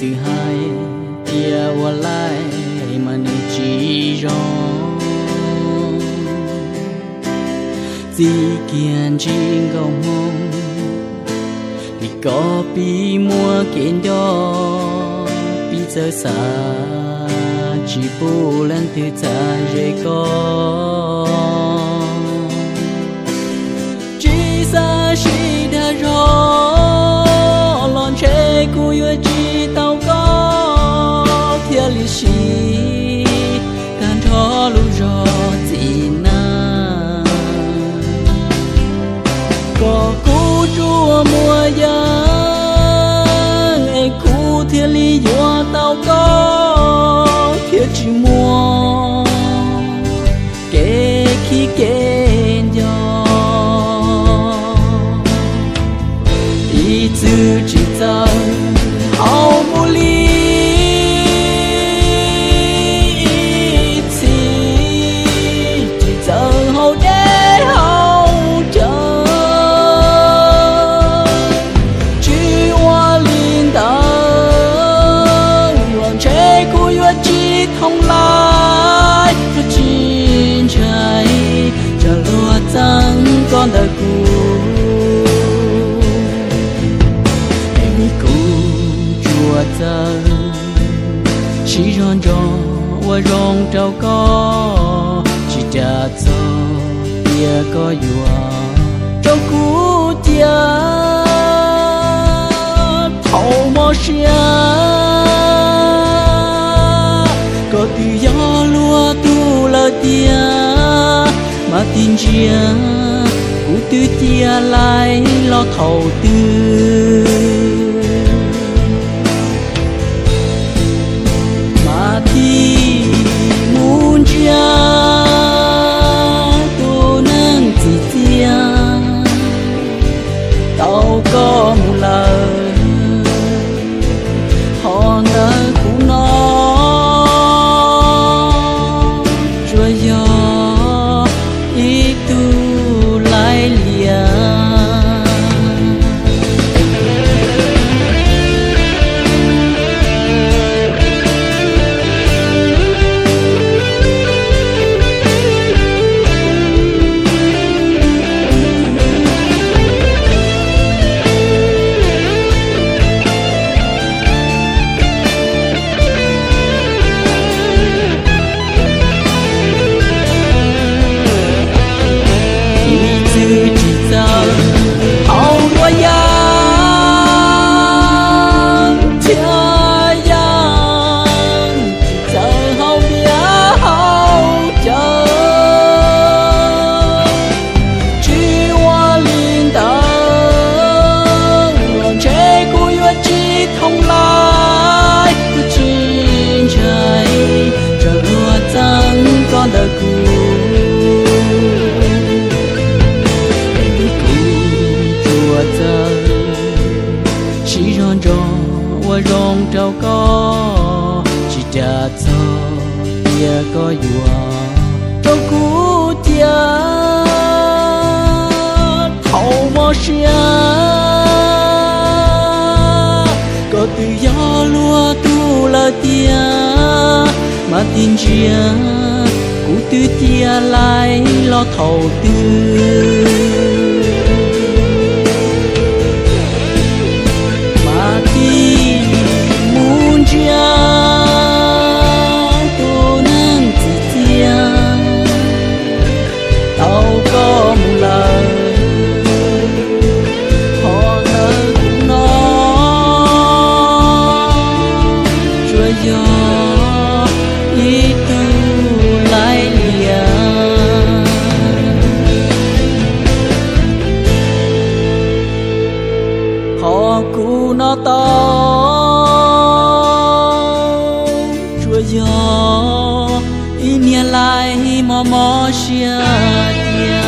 Twb hais tias ua laij mas nws tsis zoo, txij kiag ntsis nkaus hmo, vim koj pib muaj kev nco, pib txawj xav, tsis pub leej twg txav ze koj. Tsis xav sib dag zog los ntshe kuv yuav tsis tau koj, thiaj li siv tag nrho lub zog txiv neej. Kom kuv tsuas muaj yeej es kuv thiaj li yuav tau koj, thiaj tsis muaj kev khib kev nco. Ib txwm tsis txawj haus mus li, ib txhis tsis txawj haus dej haus cawv. Tsis ua li ntawd los ntshe kuv yuav tsis thooj lais, yuav tsis ntshai, tsam luag txeeb koj ntawm kuv. Es vim kuv tsuas txawj siv zog ntso ua zoo rau koj, tsis ras txog tias koj yuav rau kuv cia. Thaum mob siab koj twb yog luag tug lawm tiag, mas tig ntsia kuv twb cia laij los thaum twg. Mas tig mus ntsia tus neeg txim txiaj tau koj mus lawm, ho ntawm kuv no tsuas yog ib tug laij liam. Ib txwm tsis txawj haus luam yaj thiab yaj, tsis txawj haus diav haus cawv. Tsis ua li ntawd los ntshe kuv yuav tsis thooj lais, kuv tsis ntshai, tsam luag txeeb koj ntawm kuv. Es vim kuv tsuas txawj siv zog ntso ua zoo rau koj, tsis ras txog tias koj yuav rau kuv cia. Thaum mob siab koj twb yog luag tug lawm tiag, mas tig ntsia kuv twb cia laij los thaum twg. Mas tig mus ntsia tus neeg txim txiaj tau koj mus lawm, ho ntawm kuv no tsuas yog ib tug laij liam. Qhov kuv no tau tsuas yog ib niag laij mob mob siab cia.